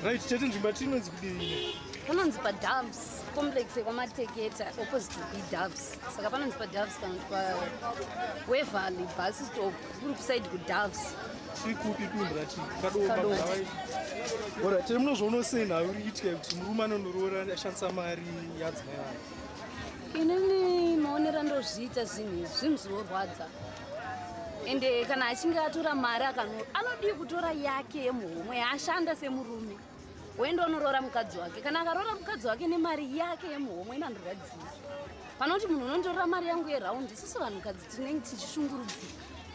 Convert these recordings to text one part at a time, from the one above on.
Right, chete nzvimbo yatinonzi kudii? Panonzi paDoves complex yekwaMateketa opposite to B Doves. Saka panonzi paDoves kana kuti paWaverly bus stop kuri kuside kuDoves. Tiri kupi dunhu rati? Kadoma. Ora, tiri munozvionawo sei nhau iri kuitika kuti murume anonoroora ashandisa mari yadzimai vake? Inini maonero andozviita zvinhu izvi zvinhu zvinorwadza. Ende kana achinge atora mari akano anodii kutora yake yemuhomwe yaashanda semurume woenda unoroora mukadzi wake. Kana akaroora mukadzi wake nemari yake yemuhomwe inandirwadziwa. Panoti munhu unonditorera mari yangu yeraundi, isusu vanhukadzi tinenge tichishungurudzika.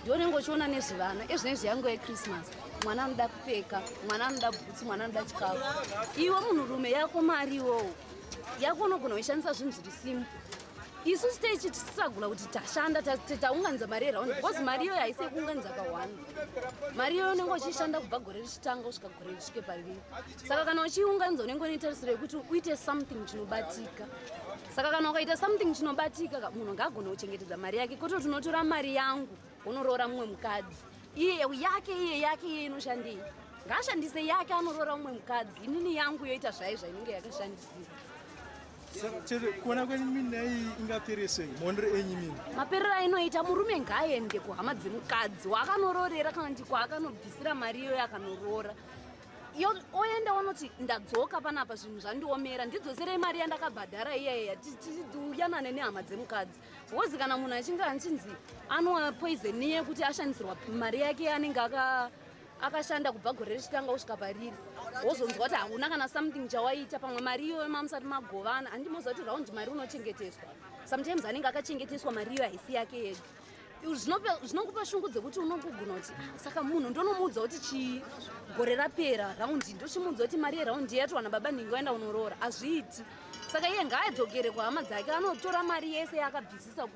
Ndiwe unenge uchiona nezvevana, ezvinezvi yangu yechristmas mwana anoda kupfeka, mwana anoda bhutsu, mwana anoda chikafu. Iwe munhurume yako mari iwowo yako unogona kuishandisa zvinhu zviri simple. Isusu techitisagula kuti tashanda taunganidza mari yeraundi because mari iyoyo haisi yekuunganidza kawanda. Mari iyoyo unenge uchiishanda kubva gore richitanga kusvika gore risvike pariri. Saka kana uchiiunganidza unenge une tarisiro yekuti uite something chinobatika. Saka kana ukaita something chinobatika munhu ngaagone kuchengetedza mari yake kwete kuti unotora mari yangu unoroora mumwe mukadzi. Iye yake iye yake iye inoshandei? Ngaashandise yake anoroora mumwe mukadzi, inini yangu yoita zvayo zvainenge yakashandisiwa. Chete kuona kwenyu mini iyi ingapere sei maonero enyu mini? Maperero ainoita murume ngaaende kuhama dzemukadzi waakanoroorera kana kuti kwaakanobvisira mari iyoyo akanoroora. Oenda onoti ndadzoka panapa zvinhu zvandiomera ndidzoserei mari yandakabhadhara iya iya tiuyanane nehama dzemukadzi. Because kana munhu achinge achinzi anwa poison yekuti ashandisirwa mari yake anenge akashanda kubva gore richitanga kusvika pariri, wozonzwa kuti hauna kana something chawaita, pamwe mari iyoyo mamusati magovana. Handiti moziva kuti round mari unochengeteswa, sometimes anenge akachengeteswa mari iyoyo haisi yake yega. Zvinokupa shungu dzekuti unongogona kuti saka munhu ndonomuudza kuti chii gore rapera raundi ndochimuudza kuti mari yeraundi yatowana baba nhingi waenda unoroora, hazviiti. Saka iye ngaadzokere kuhama dzake anotora mari yese yaakabvisisa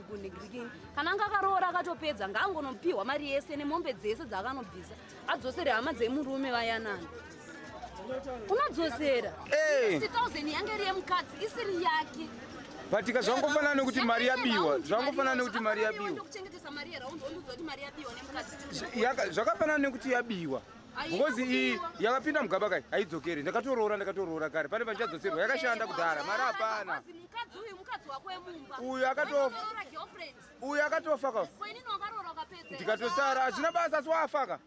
kunhingirikini. Kana anga akaroora akatopedza ngaangonopiwa mari yese nemombe dzese dzaakanobvisa adzosere hama dzemurume vayanana. Unodzosera 60,000 yange iri yemukadzi isiri yake. But zvangofanana nekuti mari yabiwa, zvangofanana nekuti mari yabiwa. Zvakafanana nekuti yabiwa. Because iyi yakapinda mugaba kai haidzokeri. Ndakatoroora kare. Pane pachadzoserwa yakashanda kudhara. Mari hapana. Uyu akatofa. Uyu akatofa ka. Ndikatosara hazvina basa asi wafa ka.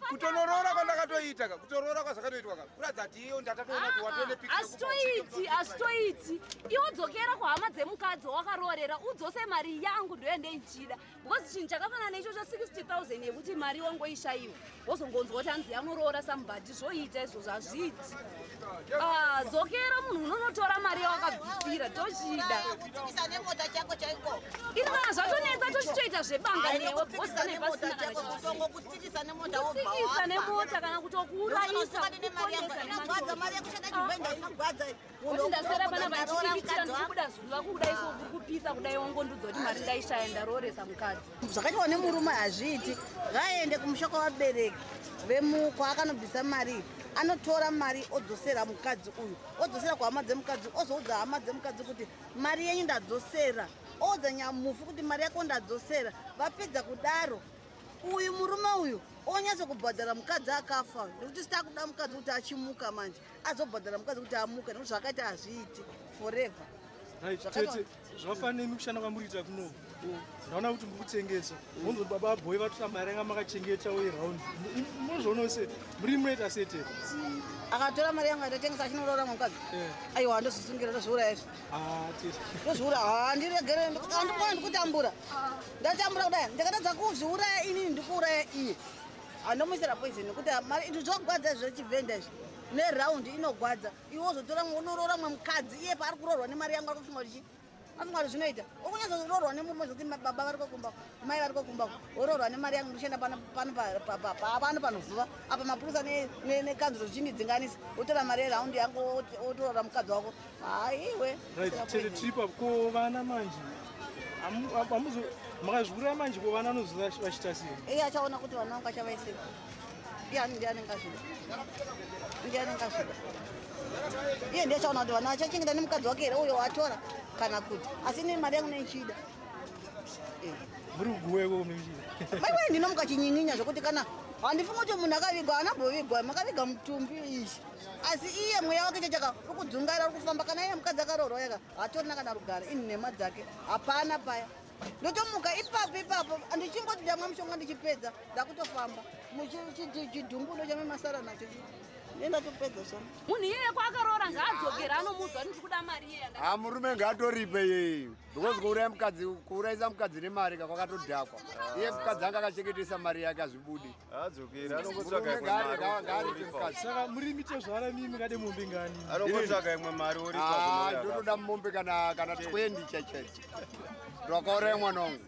Kutonoroora kwandakatoita ka. Kutoroora kwazvakatoitwa ka. Kuratidza kuti iyo ndatatoona kuti watone picture. Hazvitoiti, hazvitoiti. Iwe dzokera kuhama dzemukadzi wakaroorera udzose mari yangu ndoyende ichida. Because chinhu chakafanana neichocho 60,000 yekuti mari wangoishaiwa wozongonzwa kuti hanzi yanoroora somebody, zvoita izvozvo hazviiti. Dzokera munhu unonotora mari yawakabvisira tochida. Ini kana zvatonetsa tochitoita zvebanga newe because pane pasina kana chinhu. Kutsikisa nemota wobva Kutsikisa nemota kana kutokuurayisa, kuti ndaswera panapa ndichidikitira ndikubuda zuva kudai so kuri kupisa kudai wongondudza kuti mari ndaishaya ndarooresa mukadzi. Zvakaitwa nemurume hazviiti. Ngaende kumusha kwavabereki kwaakanobvisa mari, anotora mari odzosera mukadzi uyu, odzosera kuhama dzemukadzi, ozoudza hama dzemukadzi kuti mari yenyu ndadzosera, oudza nyamufu kuti mari yako ndadzosera. Vapedza kudaro uyu murume uyu onyatso kubhadhara mukadzi akafa, nekuti sitakuda mukadzi kuti achimuka manje azobhadhara mukadzi kuti amuke, nekuti zvakaita hazviiti forever. Right, tete, zvakafanana nemi kushanda kwamuriita kuno. Ndaona kuti muri kutengesa. Monzi kuti baba boy vatora mari yanga makachengeta uye round. Munozvionawo sei? Muri munoita sei tete? Akatora mari yangu aitotengesa achinoroora mukadzi. Aiwa, ndozvisungira, ndozviuraya izvi. Tete. Ndozviuraya, handiregere, andikuona ndikutambura. Ndatambura kudai, ndakatadza kuzviuraya inini ndikuuraya iye. Andomuisira poison nekuti mari izvi zvogwadza zvechivhenda izvi. Neraundi inogwadza. Iwe wozotora unoroora mumwe mukadzi iye paari kuroorwa nemari yangu ari kufunga kuti chii? Afunga kuti zvinoita. Ukunyatsoroorwa nemurume zvekuti baba vari kokumba, mai vari kokumba, woroorwa nemari yangu ndichienda pano pano pano panozuva apa mapurisa nekanzuro zvichindidzinganisa, wotora mari yeraundi yangu wotoroora mukadzi wako. Haiwe. Right, tiri tiripa ko vana manje. Amuzo makazviuraya manje ko vana anoziva vachita sei? Iye achaona kuti vana vangu achavaisei. Iye ndiye anenge azvida. Ndiye anenge azvida. Iye ndiye achaona kuti vana achachengeta nemukadzi wake here uyo watora kana kuti. Asi ini mari yangu neichida. Muri kuguwa ikoko muchida. Maiwe ndinomuka chinyinginya zvekuti kana handifungi kuti munhu akavigwa haana kumbovigwa, makaviga mutumbi ishi. Asi iye mweya wake chachaka uri kudzungaira uri kufamba kana iye mukadzi akaroorwa yaka hatorina kana rugare inhema dzake hapana paya. Ndotomuka ipapo ipapo ndichingoti ndamwa mushonga ndichipedza ndakutofamba chidhumbu ndochame masara nacho ndendatopedza zvamo. Munhu iyeye kwaakaroora ngaadzokere anomuudza kuti ndiri kuda mari iye yanda. Ha murume ngaatoripe yeye because kuuraya mukadzi kuurayisa mukadzi nemari ka kwakatodhakwa. Iye mukadzi anga akachengetesa mari yake hazvibudi. Adzokere anongotsvaga imwe mari. Ngaaripe mukadzi. Saka muri mitezvara mimi ngade mombe ngani? Anongotsvaga imwe mari oripa. Ah, ndotoda mombe kana 20 chaicho. Ndakauraya mwana wangu.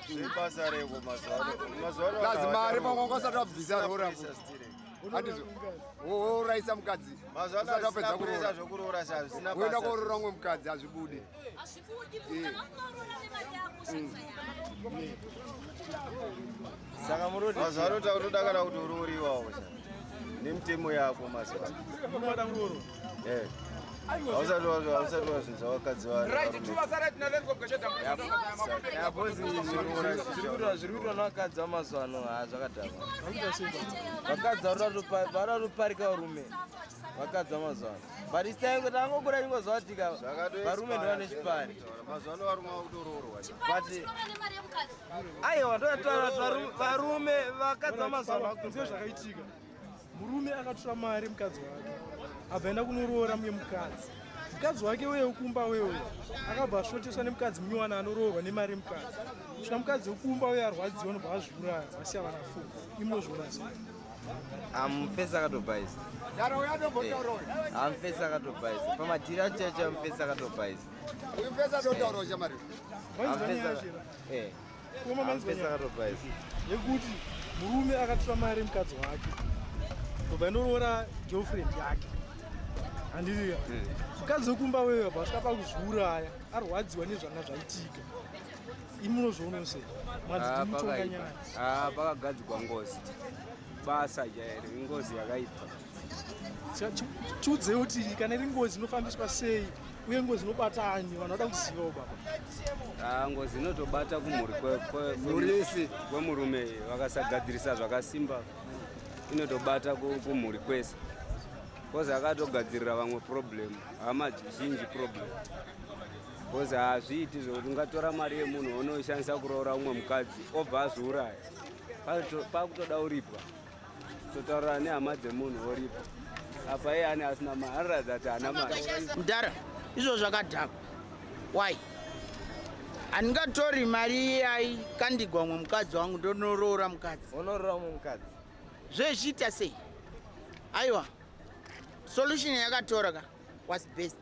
Zvebasa reko mazuva ano. Mazuva ano Lazi mari pamwe wanga usati wabvisa roora. Handizvo. Wourayisa mukadzi. Mazuva ano Usati wapedza hazvisina pressure kuroora. zvokuroora hazvisina Woenda basa. kooroora umwe mukadzi hazvibudi. Hazvibudi munhu kana usina kuroora nemari yako shandisa yako. Saka muroti mazuva ano takutoda kana kuti urooriwawo sha. Nemitemo yako mazuva ano. Unoda kuroorwa? Eh. Hausati wazvinzwa vakadzi va. Right, tuvasara tina let's go bwecheta. Zviri kuitwa nevakadzi vamazuva ano zvakadhakwa. Vakadzi vari kutoparika varume. Vakadzi vamazuva ano. But isi tangokura ingozva kuti varume ndovane chipari. Mazuva ano varume vakutoroorwa. But aiwa ndotaura kuti varume vakadzi vamazuva ano Nzwe zvakaitika. Murume akatora mari mukadzi wake. Abva aenda kunoroora mumwe mukadzi. Mukadzi wake uye kumba wewe akabva ashoteswa nemukadzi munyowani anoroorwa nemari yemukadzi. Svika mukadzi wekumba uye arwadziwa anobva azviuraya vasiya vana four. Imozviona sei? Amufesi akatobhaisa. Amufesi akatobhaisa. Pamadhiri acho chacho amufesi akatobhaisa. Uyu mufesi atotaurawo shamari. Amufesi akatobhaisa. Yekuti murume akatora mari yemukadzi wake ndobva indoroora girlfriend yake. Handiriya. Mukadzi wekumba wewe abva asvika pakuzviuraya arwadziwa nezvanga zvaitika. Imi munozviona sei? Mwadzi ndimutonga nyaya. Pakagadzikwa ngozi. Basa chairo ingozi yakaipa. Tiudzei kuti kana iri ngozi inofambiswa sei uye ngozi inobata ani vanhu vada kuzivawo baba. Ngozi inotobata kumhuri kwemurume vakasagadzirisa zvakasimba inotobata kumhuri kwese. Kozi akatogadzirira vamwe problem, hama zhinji problem. Kozi hazviiti zvekuti ungatora mari yemunhu unoishandisa kuroora umwe mukadzi obva azviuraya. Pakutoda uripwa. Totaura nehama dzemunhu oripa. Apa iye ane asina mari, anoratidza kuti haana mari. Mudhara, izvo zvakadhakwa. Why? Handingatori mari aikandigwa umwe mukadzi wangu ndonoroora mukadzi. Unoroora umwe mukadzi. Zvezviita sei? Aiwa. Solution yakatora ka was best.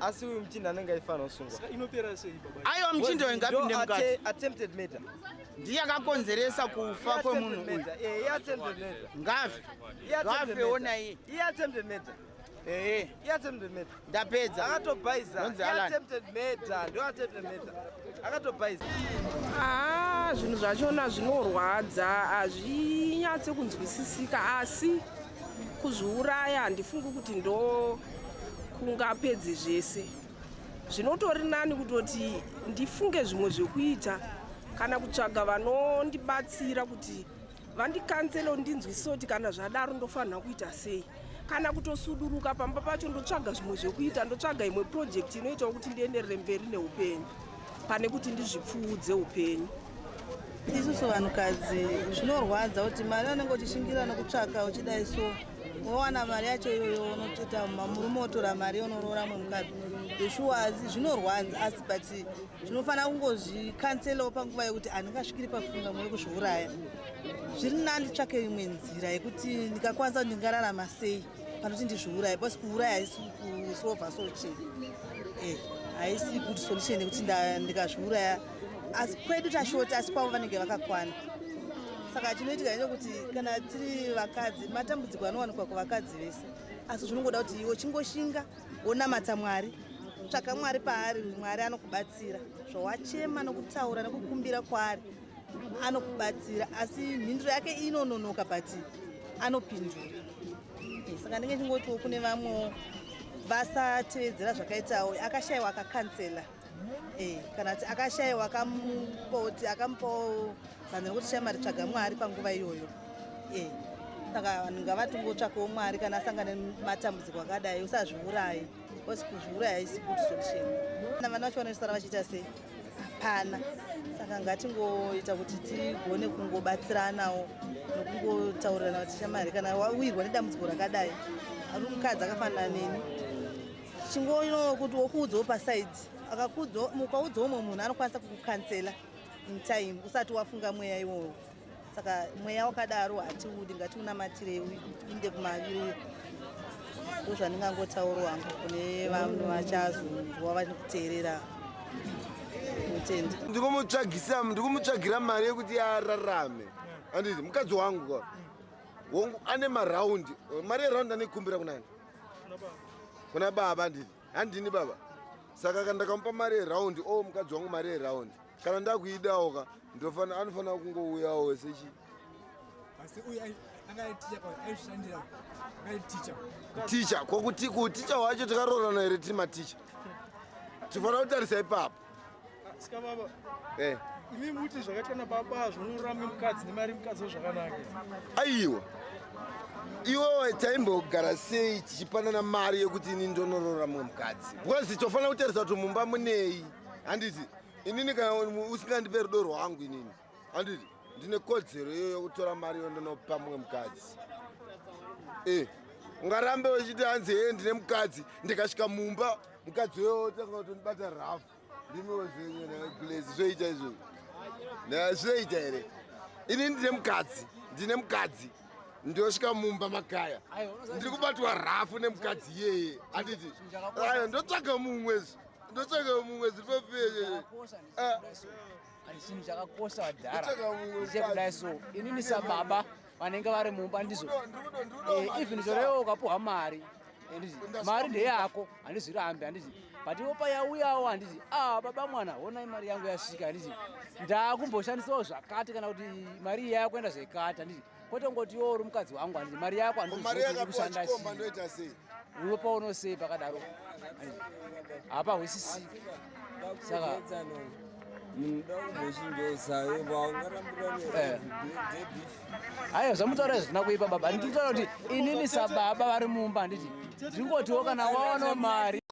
Asi uyu muchinda anenge aifanira kusungwa. Saka inopera sei baba? Aiwa muchinda uyu ngapinde mukati. Attempted murder. Ndiye akakonzeresa kufa kwemunhu uyu. Attempted murder. Ngafe. Ngafe ona iye. Attempted murder. Attempted murder. Ndapedza. Akatobhaisa. Nonzi Alan. Attempted murder. Ndo attempted murder. Akatobhaisa. Zvinhu zvachona zvinorwadza, hazvinyatse kunzwisisika, asi kuzviuraya handifungi kuti ndo kungapedze zvese. Zvinotori nani kutoti ndifunge zvimwe zvekuita kana kutsvaga vanondibatsira kuti vandikansele ndinzwisise kuti kana zvadaro ndofanira kuita sei. Kana kutosuduruka pamba pacho ndotsvaga zvimwe zvekuita, ndotsvaga imwe project inoitawo kuti ndienderere mberi neupenyu pane kuti ndizvipfuudze upenyu. Isusu vanhukadzi zvinorwadza kuti mari unenge uchishingira nekutsvaka uchidai so wowana mari yacho iyoyo unotoita murume otora mari unoroora mumwe mukadzi. Zveshuwa asi zvinorwadza asi but zvinofanira kungozvikanselawo panguva yekuti handingasvikiri pakufunga mwoyo kuzviuraya. Zviri nani nditsvake imwe nzira yekuti ndingakwanisa kuti ndingararama sei pane kuti ndizviuraye because kuuraya haisi kusolva solution. Haisi good solution yekuti ndikazviuraya, asi kwedu tashota, asi kwavo vanenge vakakwana. Saka chinoitika ndechekuti kana tiri vakadzi, matambudziko anowanikwa kuvakadzi vese, asi zvinongoda kuti iwe chingoshinga, wonamata Mwari, tsvaka Mwari paari, Mwari anokubatsira. Zvawachema nokutaura nekukumbira kwaari, anokubatsira, asi mhinduro yake inononoka, but anopindura. Saka ndinge chingotiwo kune vamwewo vasatevedzera zvakaitawo akashayiwa akakansela, kana kuti akashayiwa akamupoti akamupawo zano rekuti shamari, tsvaga Mwari panguva iyoyo. Saka vanhu ngavatongotsvakawo Mwari kana asangana nematambudziko akadai. Usazviurayi, because kuzviuraya haisi good solution. Na vana vacho vanosara vachiita sei? Hapana. Saka ngatingoita kuti tigone kungobatsiranawo nokungotaurirana kuti shamari, kana wawirwa nedambudziko rakadai, ari mukadzi akafanana neni, chingoino kuti wokuudzawo paside, ukaudzawo umwe munhu anokwanisa kukukansela in time usati wafunga mweya iwowo. Saka mweya wakadaro hatiudi, ngatiunamatirei uinde kumaviri. Ndozvandingangotaura wangu kune vanhu vachazonzwa vari kuteerera. Mutenda. Ndikumutsvagisa, ndikumutsvagira mari yekuti ararame, handiti? Mukadzi wangu ka, hongu ane maraundi, mari yeraundi anoikumbira kunani? Kuna baba, handiti? Handini baba. Saka kana ndakamupa mari yeraundi, o mukadzi wangu mari yeraundi, kana ndakuidawo ka, ndofana anofanira kungouyawo sechi Asi uyu anga ari ticha, aizvishandira, anga ari ticha. Ticha kwokuti kuticha wacho takaroorana here tiri maticha? Tifanira kutarisa ipapo. Saka baba, imi muti zvakaitwa nababa zvonoramba mukadzi nemari mukadzi zvakanaka? Aiwa, iwewe taimbogara sei tichipanana mari yekuti ini ndonorora mumwe mukadzi? Because tofanira kutarisa kuti mumba munei, handiti? Inini kana usingandipe rudo rwangu inini, handiti ndine kodzero iyoyo yokutora mari iyo ndonopa mumwe mukadzi? Ungarambe uchiti hanzi hee, ndine mukadzi, ndikasvika mumba mukadzi uyo otanga kutondibata rafu, ndimiwo zvenyu blaze, zvoita izvozvo? Zvoita here? Ini ndine mukadzi, ndine mukadzi, ndosvika mumba makaya ndiri kubatwa rafu nemukadzi iyeye, handiti? Aya, ndotsvaga mumwe, ndotsvaga mumwe, zviri pafeye. Chinhu chakakosha vadhara ndechekudai so, inini sababa vanenge vari mumba, ndizvo, even chorewo ukapuhwa mari, handiti mari ndeyako, handizvirambi, handiti? But iwo payauyawo, handiti, ah, baba mwana, honai mari yangu yasvika, handiti ndakumboshandisawo zvakati, kana kuti mari iyi yakuenda zvekati, handiti? Kwete ngoti iwo uri mukadzi wangu, handiti mari yako Mari yakapuwa chikomba ndoita sei? Unopa unosei pakadaro? Hapahwisisiki. Saka Haiwa, zvamutaura izvi zvina kuipa baba. Ndikutaura kuti inini sababa vari mumba, handiti ndingotiwo kana waona mari.